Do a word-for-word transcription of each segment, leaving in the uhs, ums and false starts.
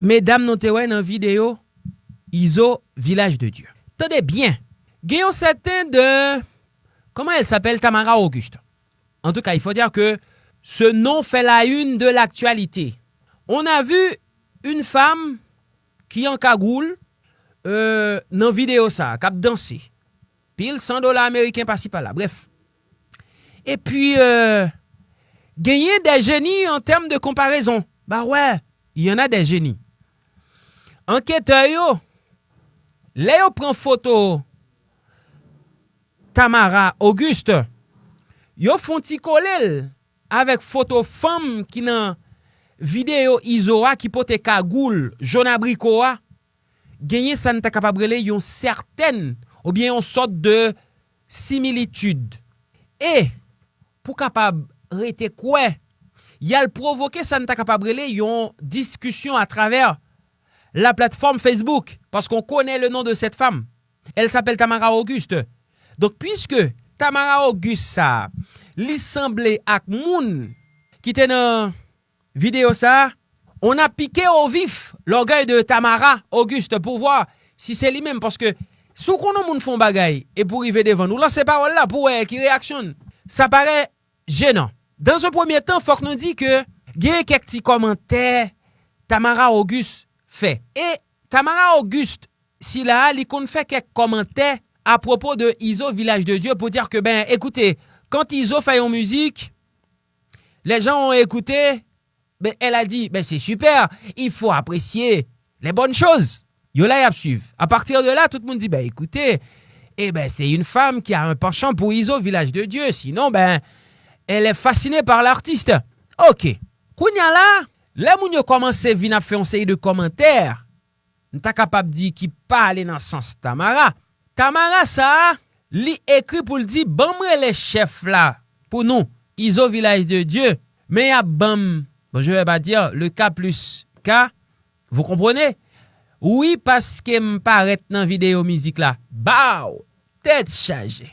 medam nou te wè nan videyo Izo Vilaj de Dye. Tande byen, gen yon sèten de, comment elle s'appelle, Tamara Auguste. En tout cas, il faut dire que ce nom fait la une de l'actualité. On a vu une femme ki an kagoul euh, nan videyo sa k ap danse. Pil san dola ameriken pasi pala. Bref. Epi, euh, genyen de jeni an tèm de konparezon. Bah ouais, il y en a des génies. Anketè yo, lè yo pran foto Tamara Auguste, yo fon ti kole l avèk foto fanm ki nan videyo Izo a ki pote kagoul jòn abriko a, genyen sa n ta kapab rele yon sètèn oubyen yon sòt de similitid. E pou kapab rete kwè, y al pwovoke sa n ta kapab rele yon diskisyon atravè la platfòm Facebook, paske on connaît le nom de cette femme. Elle s'appelle Tamara Auguste. Donk, puiske Tamara Auguste sa, li sanble ak moun ki te nan videyo sa, on a piqué au vif l'orgueil de Tamara Auguste pour voir si se li menm. Paske si w konn yon moun fè yon bagay epi w rive devan l, ou lanse pawòl la pou w wè ki reyaksyon l. Sa parèt jenan. Dans un premier temps, fòk nou di ke gen kèk ti kòmantè Tamara Auguste fè. E Tamara Auguste, sila a, li konn fè kèk kòmantè à propos de Izo Vilaj de Dye pou dire que, ben, écoutez, quand Izo fait une musique, les gens ont écouté, ben, elle a dit, ben, c'est super, il faut apprécier les bonnes choses. Yo la, y ap suiv. À partir de là, tout moun di, ben, écoutez, eh ben, c'est une femme qui a un penchant pour Izo Vilaj de Dye. Sinon, ben, elle est fascinée par l'artiste. Ok. Kounye a la, lè moun yo kòmanse vin ap fè yon seri de kòmantè, m ta kapab di ki pa ale nan sans Tamara. Tamara sa a, li ekri pou l di, ban m rele chèf la pou nou, Izo Vilaj de Dye, men y ap ban m, bon, je vais pas dire le cas plus cas, vous comprenez? Wi, paske m parèt nan videyo mizik la. Baw! Tèt chaje.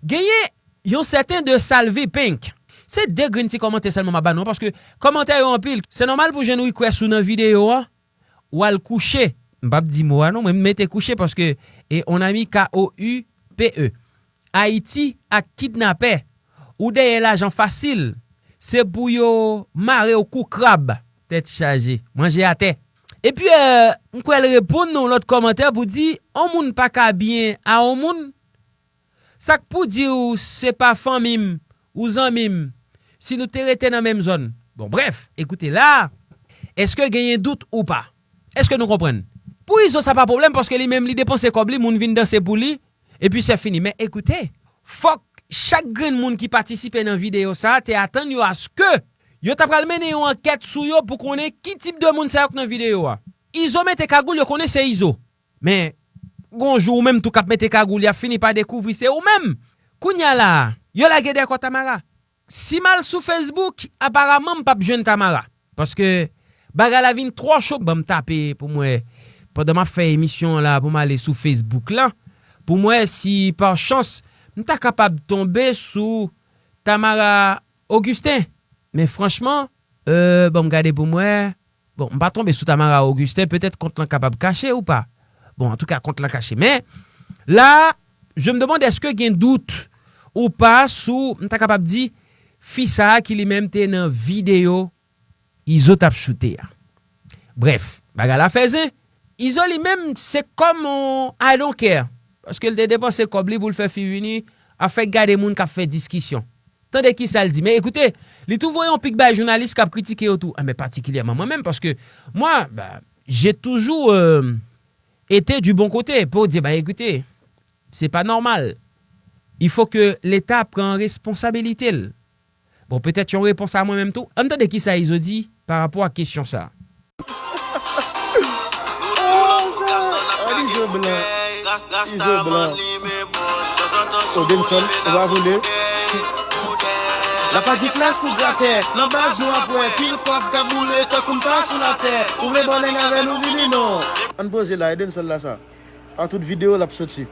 Genyen yon sèten de Salvi Pink. Se de grenn ti kòmantè sèlman m ap ba nou an, paske kòmantè yo anpil. Se nòmal pou jwenn request ou nan videyo a, w al kouche. M p ap di mo a non, mwen m mete kouche paske e on ami K O U P E. Ayiti ak kidnapè. Ou dèyè lajan fasil. Se pou yo mare w kou krab. Tèt chaje. Manje atè. Epi, euh, m kwè l reponn nan yon lòt kòmantè pou di, on moun pa ka byen a on moun. Sa k pou di w se pa fanmi m ou zanmi m si nou te rete nan menm zòn? Bon, brèf, ekoute la, èske genyen dout ou pa? Èske nou konprann? Pou Izo, sa pa pwoblèm, paske li menm, li depanse kòb li, moun vin danse pou li, epi se fini. Men ekoute, fòk chak grenn moun ki patisipe nan videyo sa a te atann yo aske yo ta pral mennen yon ankèt sou yo pou konnen ki tip de moun sa yo k nan videyo a. Izo mete kagoul, yo konnen se Izo. Men, gon jou ou menm tou k ap mete kagoul, y ap fini pa dekouvri se ou menm. Kounye a la a, yo lage dèkò Tamara. Si m al sou Facebook, aparaman m p ap jwenn Tamara. Paske bagay la vin twò cho. Ban m tape pou m wè, pandan m ap fè emisyon an la, pou m ale sou Facebook la, pou m wè si pa chans m ta kapab tonbe sou Tamara Augustin. Men franchman, euh, ban m gade pou m wè. Bon, m pa tonbe sou Tamara Augustin, petèt kont lan kapab kache ou pa. Bon, antouka, kont lan kache. Men, la, je me demande èske gen dout ou pa sou, m ta kapab di, fi sa a ki li menm te nan videyo Izo t ap choute a. Brèf, bagay la fè zen. Izo li menm, se kòm on I don't care. Paske l te depanse kòb li pou l fè fi vini, ap fè gade moun k ap fè diskisyon. Tande kisa l di. Men ekoute, li tou voye yon pik bay jounalis k ap kritike yo tou. Enben, patikilyèman mwen menm, paske mwa, bah, j'ai toujours euh, été du bon côté pou di, bah, ekoute, se pa nòmal. Il faut que Leta pran responsabilite l. Bon, petèt yon repons a mwen menm tou. Ann tande kisa Izo di pa rapò ak kesyon sa a. Izo blan. Izo blan. Odenson, ou pa voule. La pa di klas pou gratè. Nan baz nou ap wè pil kòb k ap boule tankou m pa sou latè. Ou vle bò nèg avè nou vini non. Ann poze la, Edenson la sa. A tout videyo l ap soti.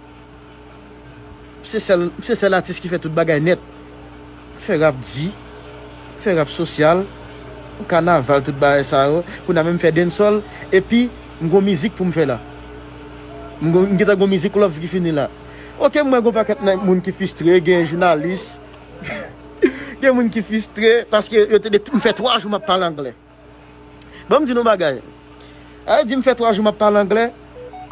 Se sèl, se sèl atis ki fè tout bagay nèt. Fè rap di, fè rap sosyal, kanaval, tout bagay sa yo. Kounye a menm fè dancehall, epi m gon mizik pou m fè la. M gon- m gentan gon mizik love ki fini la. Ok, m wè gon pakèt nan- moun ki fistre, gen jounalis, gen moun ki fistre, paske yo te de- m fè twa jou m ap pale anglè. Bon, m di nou bagay. A, yo di m fè twa jou m ap pale anglè.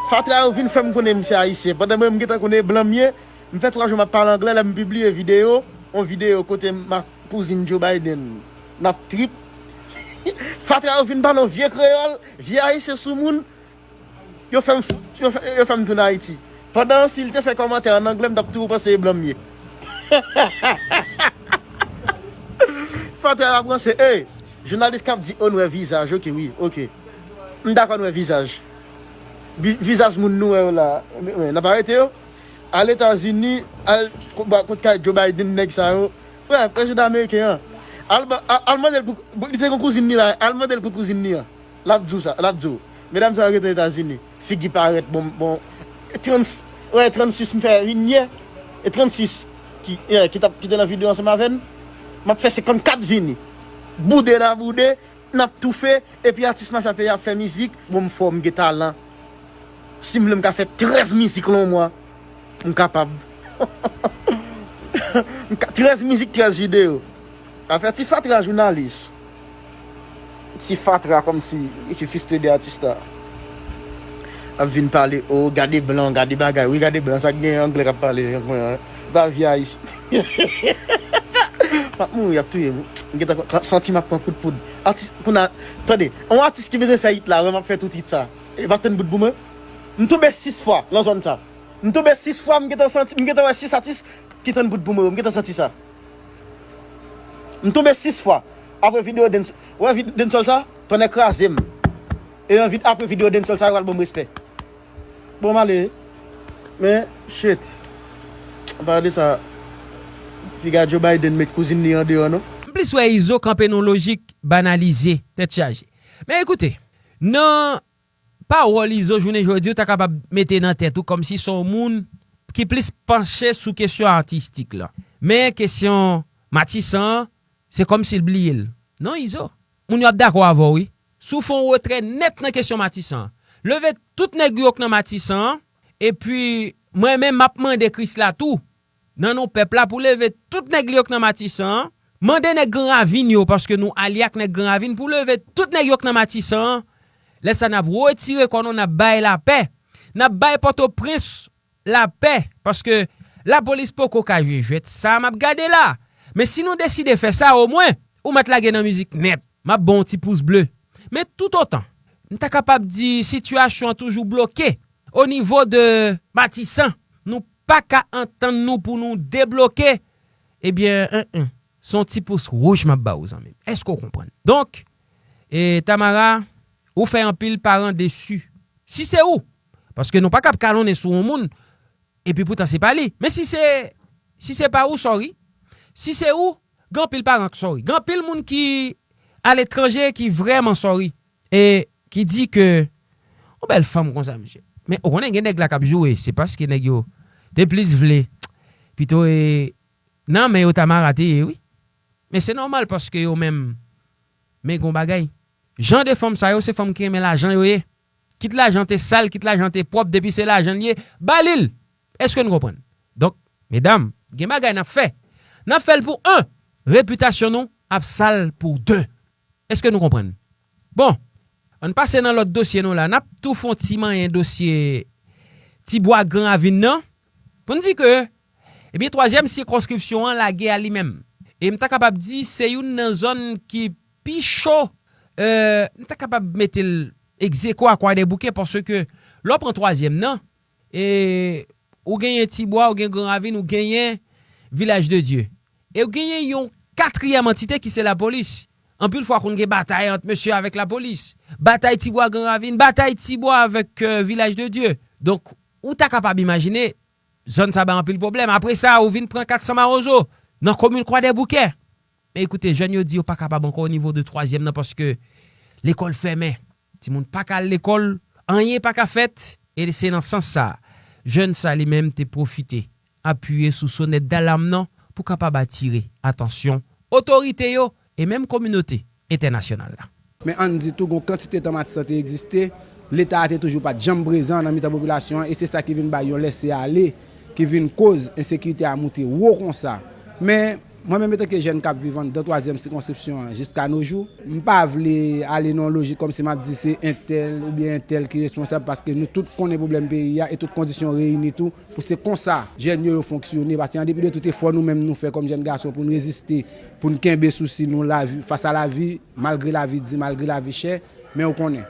Fatra yo vin fè m konnen m se ayisyen. Pandan mwen, m gentan konnen blan m ye. M fè twa jou m ap pale anglè, lè m pibliye videyo, yon videyo kote m ak kouzin Joe Biden n ap trip. Fatra yo vin pale yon vye kreyòl, vye ayisyen soumoun. Yo fè m, yo fè, yo fè m tounen Ayiti. Pandan si l te fè kòmantè an anglè, m t ap toujou panse e blan m ye. Fatra yo ap ranse, ey, jounalis k ap di, o, n wè vizaj, ok, wi, ok. M dakò n wè vizaj. Vi- vizaj moun nou wè yo la, n ap arete yo. Al Etazini, al ko- ba- kot kay Joe Biden, nèg sa yo. Wè, prezidan ameriken an. Al, ba- al, al mande l pou, li te gon kouzin li la, al mande l pou kouzin li an. L ap di w sa, l ap di w. Medam sa yo rete Etazini. Figi parèt, bon, bon. Trant, wè, trannsis m fè vin yè. E trannsis ki, yè, ki, t ap- ki te nan videyo ansanm avè n. M ap fè senkannkat vini. Boude n a boude, n ap toufe, epi atis mache peyi ap fè mizik. Bon, m fò, m gen talan. Si m vle, m ka fè trèz mizik lan yon mwa. M kapab. M ka- trèz mizik, trèz videyo. Afè ti fatra jounalis. Ti fatra kòmsi ki fistre de atis la. Ap vin pale, o, gade blan, gade bagay. Wi, gade blan, sa k gen anglè k ap pale, pa vye ayisyen. M ap mouri, y ap touye m. M gentan santi m ap pran kout poud. Atis, kounye a, tande, yon atis ki bezwen fè hit la, wè m ap fè tout hit sa. E m ap tann bout pou mwen. M tonbe sis fwa nan zòn sa. M tonbe sis fwa, m gentan santi, m gentan wè sis atis ki tann bout pou mwen yo. M gentan santi sa. M tonbe sis fwa. Apre videyo dance, wè vid- dancehall sa, tonnè kraze m. E anvi apre videyo dancehall sa, yo pral ban m respè. Bon, m ale. Men, shit. Pale de sa. Piga Joe Biden met kouzin li andeyò, non? M plis wè Izo kanpe nan lojik banalize, tèt chaje. Men ekoute, nan pawòl Izo jounen jodi, ou ta kapab mete nan tèt ou kòmsi se yon moun ki plis panche sou kesyon atistik lan. Men kesyon Matisan an, se kòmsi l bliye l. Non, Izo. Moun yo ap dakò avè w, wi. Si w fè yon retrè nèt nan kesyon Matisan an. Leve tout nèg yo k nan Matisan an, epi mwen menm, m ap mande Krisla tou, nan non pèp la, pou leve tout nèg li yo k nan Matisan an, mande nèg Gran Ravin yo, paske nou alye ak nèg Gran Ravin, pou leve tout nèg yo k nan Matisan an. Lè sa, n ap retire kò nou, n ap bay lapè, n ap bay Pòtoprens lapè, paske lapolis poko ka jwe jwèt sa m ap gade la. Men si nou deside fè sa, omwen, ou mèt lage nan mizik nèt. M ap ba w yon ti pous ble. Men toutotan, m ta kapab di sitiyasyon an toujou bloke o nivo de Matisan. Nou pa ka antann nou pou nou debloke. Ebyen, en, en, se yon ti pous wouj m ap ba w, zanmi m. Èske w konprann? Donk, e, Tamara, ou fè anpil paran desi. Si se ou, paske nou pa kab kalonnen sou yon moun, epi poutan se pa li. Men si se, si se pa ou, sorry. Si se ou, gen anpil paran k sorry. Gen anpil moun ki aletranje ki vrèman sorry. E ki di ke, yon bèl fanm konsa, mesye. Men ou konnen gen nèg la k ap joure, se paske nèg yo te plis vle pito e nan men yo Tamara te ye, wi. Men se nòmal paske yo menm, men gon bagay. Jan de fanm sa yo, se fanm ki renmen lajan yo ye. Kit lajan te sal, kit lajan te pwòp, depi se lajan l ye, ba li l. Èske n konprann? Donk, medam, gen bagay n ap fè. N ap fè l pou en, repitasyon nou ap sal pou de. Èske nou konprann? Bon, ann pase nan lòt dosye nou la. N ap tou fè yon ti manyen dosye Tibwa Gran Ravin nan. Pou n di ke, ebyen, twazyèm sikonskripsyon an lage a li menm. E m ta kapab di se youn nan zòn ki pi cho, e, m ta kapab mete l egzekwo a Kwadèboukè, paske lè w pran twazyèm nan, e, ou genyen Tibwa, ou gen Gran Ravin, ou genyen Vilaj de Dye. E ou genyen yon katriyèm antite ki se lapolis. Anpil fwa konn gen batay ant mesye avèk lapolis. Batay Tibwa Gran Ravin, batay Tibwa avèk, e, Vilaj de Dye. Donk, ou ta kapab imajine, zòn sa bay anpil pwoblèm. Apre sa, ou vin pran kat san Mawozo, nan komin Kwadèboukè. Men ekoute, jèn yo di yo pa kapab ankò o nivo de twazyèm nan paske lekòl fèmen. Timoun pa ka al lekòl, anyen pa ka fèt, e se nan sans sa, jèn sa li menm te pwofite apiye sou sonèt dalam nan pou kapab atire atansyon otorite yo e menm kominote entènasyonal la. Men ann di tou, gen yon kantite tan Matisan te egziste, Leta a te toujou pa t janm prezan nan mitan popilasyon an, e se sa ki vin bay yon lese ale, ki vin koz ensekirite a moute wo konsa. Men, mwen menm, antanke jèn k ap viv anndan twazyèm sikonskripsyon an jiska no jou, m pa vle ale nan yon lojik kòmsi m ap di se entèl oubyen entèl ki responsab, paske nou tout konnen pwoblèm peyi a e tout kondisyon reyini tou pou se konsa jèn yo, yo fonksyone. Paske an depi de tout efò nou menm nou fè kòm jèn gason pou n reziste, pou n kenbe sousi nou lavi, fas a lavi, malgre lavi di, malgre lavi chè, men ou konnen,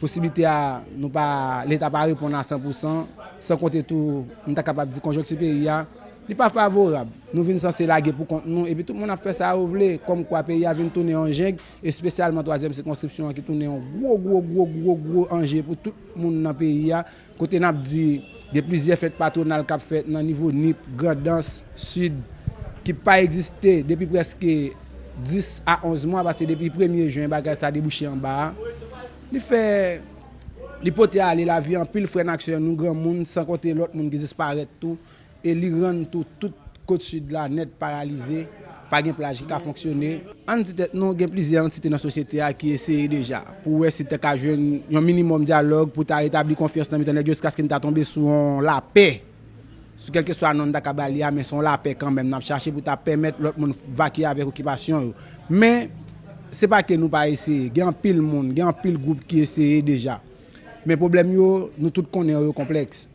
posiblite a, nou pa, Leta pa reponn a san pou san, san konte tou, m ta kapab di konjonkti peyi a, li pa favorab. Nou vin sanse lage pou kont nou, epi tout moun ap fè sa yo vle, kòmkwa peyi a vin tounen yon jeng, espesyalman twazyèm sikonskripsyon an ki tounen yon gwo, gwo, gwo, gwo, gwo anje pou tout moun nan peyi a, kote n ap di gen plizyè fèt patwonal k ap fèt nan nivo Nip, Grandans, Sid, ki pa egziste depi prèske dis a onz mwa, paske depi premye jen bagay sa debouche anba a. Li fè, li pote ale lavi anpil frè n ak sè nou granmoun, san konte lòt moun ki disparèt tou, e li rann tou tout kot Sid la nèt paralize, pa gen plaj ki ka fonksyone. Ann di tèt nou, gen plizyè antite nan sosyete a ki eseye deja pou wè si ta ka jwenn yon minimòm dyalòg pou ta retabli konfyans nan mitan nèg yo jiskaske n ta tonbe sou yon lapè. Sou kèlkeswa non n ta ka ba li a, men se yon lapè kanmenm n ap chache pou ta pèmèt lòt moun vakye avèk okipasyon yo. Men, se pa ke nou pa eseye. Gen anpil moun, gen anpil gwoup ki eseye deja. Men pwoblèm yo, nou tout konnen yo, yo konplèks.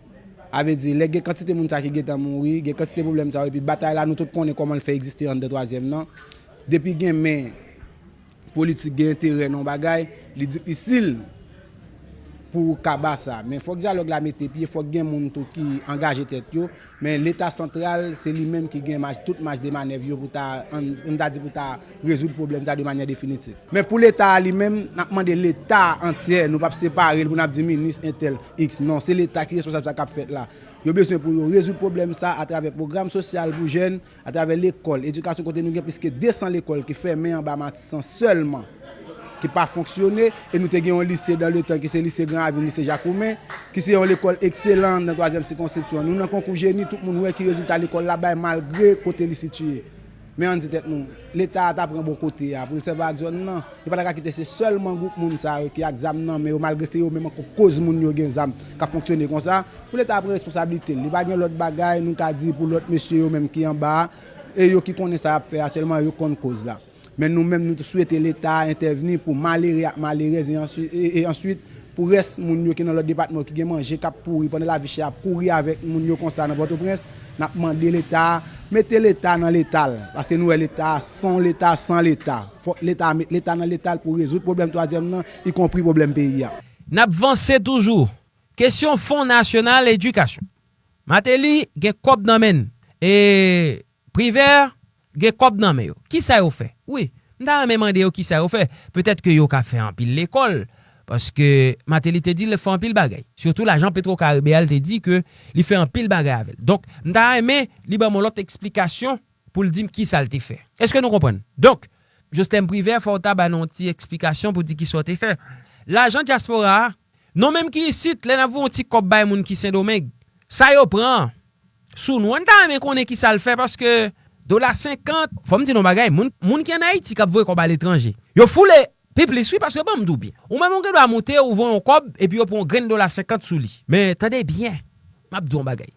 A vle di, lè gen kantite moun sa ki gentan mouri, gen kantite pwoblèm sa yo, epi batay la, nou tout konnen kòman l fè egziste anndan twazyèm nan. Depi gen men politik, gen enterè nan yon bagay, li difisil pou w kaba sa. Men fòk dyalòg la mete pye, fòk gen moun tou ki angaje tèt yo. Men Leta santral, se li menm ki gen maj, tout maj de manèv yo pou ta, ann, ann ta di pou ta rezoud pwoblèm sa de manyè definitif. Men pou Leta a li menm, n ap mande Leta antyè, nou p ap separe l pou n ap di minis entèl, iks. Non, se Leta ki responsab sa k ap fèt la. Yo bezwen pou yo rezoud pwoblèm sa atravè pwogram sosyal pou jèn, atravè lekòl, edikasyon kote nou gen plis ke de san lekòl ki fèmen anba Matisan sèlman, ki pa fonksyone, e nou te gen yon lise dan le tan ki se lise Gran Ravin, lise Jakoumen, ki se yon lekòl ekselan nan twazyèm sikonskripsyon. Nou nan konkou jeni, tout moun wè ki rezilta lekòl la bay malgre kote li sitiye. Men ann di tèt nou, Leta a ta pran bò kote a pou l sèvi ak zòn nan. Yo pa ta ka kite se sèlman gwoup moun sa yo ki ak zam nan men yo, malgre se yo menm ankò koz moun yo gen zam k ap fonksyone konsa. Pou Leta a pran responsablite l. Li pa gen lòt bagay nou ka di pou lòt mesye yo menm ki anba a, e yo ki konnen sa y ap fè a, sèlman yo konn koz la. Men nou menm, nou swete Leta a entèvni pou malere ak malerèz e answi-, e, e answit pou rès moun yo ki nan lòt depatman yo ki gen manje k ap pouri pandan lavi chè ap kouri avèk moun yo konsa nan Pòtoprens, n ap mande Leta a mete Leta nan Leta l, paske nou wè Leta a se yon Leta san Leta. Fòk Leta a met Leta nan Leta l pou rezoud pwoblèm twazyèm nan, ikonpri pwoblèm peyi a. N ap vanse toujou. Kesyon Fon Nasyonal Edikasyon. Martelly gen kòb nan men l. E Privert gen kòb nan men yo. Kisa yo fè? Wi, m ta renmen mande yo kisa yo fè. Petèt ke yo ka fè anpil lekòl, paske Martelly te di l fè anpil bagay. Sitou lajan Petro Caribe a, l te di ke li fè anpil bagay avè l. Donk, m ta renmen li ban m yon lòt eksplikasyon pou l di m kisa l te fè. Èske nou konprann? Donk, Joslèn Privè, fò w ta ba nou yon ti eksplikasyon pou di kisa w te fè. Lajan dyaspora a, nou menm ki isit, lè n ap voye yon ti kòb bay moun ki Sendomeng, sa yo pran an? Sou nou, an ta renmen konnen kisa l fè, paske dola senkant, fò m di nou yon bagay, moun, moun ki ann Ayiti k ap voye kòb aletranje, yo foule pi plis wi, paske ban m di w byen. Ou menm ou gen dwa moute, ou voye yon kòb, epi yo pran yon grenn dola senkant sou li. Men, tande byen, m ap di w yon bagay.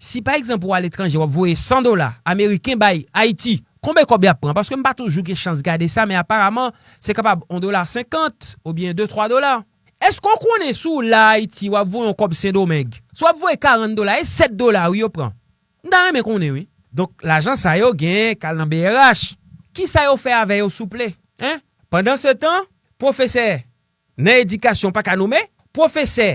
Si pa egzanp ou aletranje, w ap voye san dola ameriken bay Ayiti, konbyen kòb y ap pran? Paske m pa toujou gen chans gade sa, men aparaman, se kapab yon dola senkant oubyen de, twa dola. Èske w konnen si w la Ayiti, w ap voye yon kòb Sendomeng, si w ap voye karant dola, e sèt dola wi yo pran? M ta renmen konnen wi. Donk, lajan sa yo genyen k al nan B R H. Kisa yo fè avè yo souple? Hein? Pandansetan, pwofesè nan edikasyon pa ka nome, pwofesè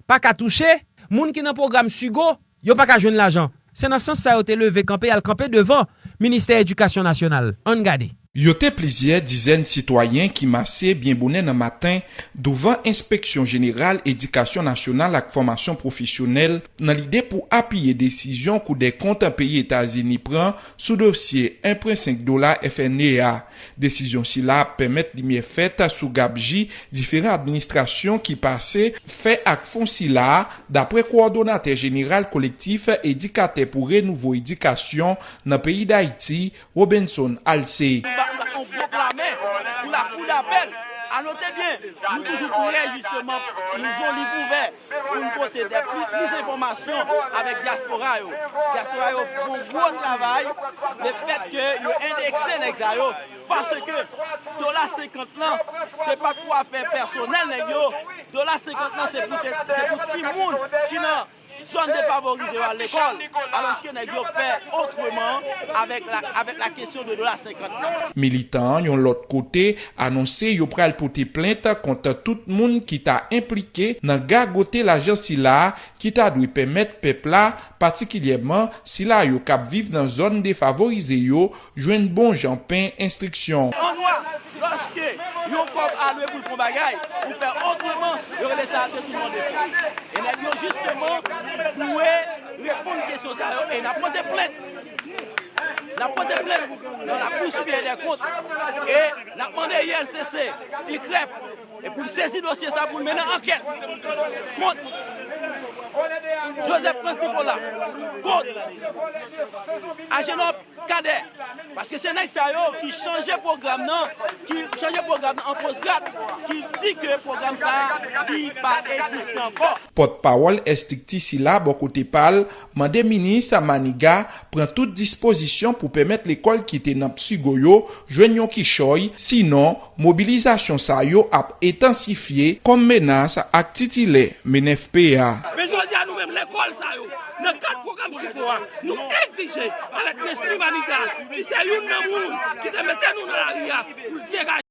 pa ka touche, moun ki nan pwogram SUGO, yo pa ka jwenn lajan. Se nan sans sa yo te leve kanpe, al kanpe devan Ministè Edikasyon Nasyonal. Ann gade. Yo te plizyè dizèn sitwayen ki mase byen bonè nan maten douvan Enspeksyon Jeneral Edikasyon Nasyonal ak Fòmasyon Pwofesyonèl nan lide pou apiye desizyon Koudèkont peyi Etazini pran sou dosye en pwen senk dola F N E a. Desizyon sila ap pèmèt limyè fèt sou gabji diferan administrasyon ki pase fè ak fon sila a, dapre kowòdonatè jeneral Kolektif Edikatè pou Renouvo Edikasyon nan peyi Dayiti, Robenson Alcé. Yon gwo klamè pou lakou dapèl. A note byen, nou toujou prè, jisteman, nou gen yon liv ouvè pou n pote de pli, plis enfòmasyon avèk dyaspora yo. Dyaspora yo fè yon gwo travay, lefètke yo endekse nèg sa yo. Paske dola senkant lan, se pa pou afè pèsonèl nèg yo. Dola senkant lan, se pou, se pou timoun ki nan zòn defavorize yo al lekòl, alòske nèg yo fè otreman avèk la, avèk la kesyon de dola senkant lan. Militan an, yon lòt kote, anonse yo pral pote plent kont tout moun ki ta enplike nan gagote lajan sila a ki ta dwe pèmèt pèp la, patikilyèman sila yo k ap viv nan zòn defavorize yo, jwenn bon jan pen enstriksyon. An nwa, lòske yon kòb a lwe pou l fè yon bagay, ou fè otreman, yo rele sa détournement de fonds. E nèg yo, jisteman, dwe reponn kesyon sa yo. E n ap pote plent. N ap pote plent nan Lakou Siperyè dè Kont. E n ap mande I L C C, I K R E F, e pou l sezi dosye sa, pou l mennen ankèt kont Joseph Prince Nicolas, kont Agenor Cadet. Paske se nèg sa yo ki chanje pwogram nan, ki chanje pwogram nan an poz grad, ki di ke pwogram sa a, li pa egziste ankò. Pòtpawòl estrikti sila, bò kote pa l, mande minis Maniga pran tout dispozisyon pou pèmèt lekòl ki te nan Psigo yo jwenn yon kichòy, sinon mobilizasyon sa yo ap entansifye kòm menas ak titilè M N F P a. Men jodi a, nou menm, lekòl sa yo, nan kad pwogram Psigo a, nou egzije avèk Nesmy Maniga, ki se youn nan moun ki te mete nou nan lari a, pou l degaje.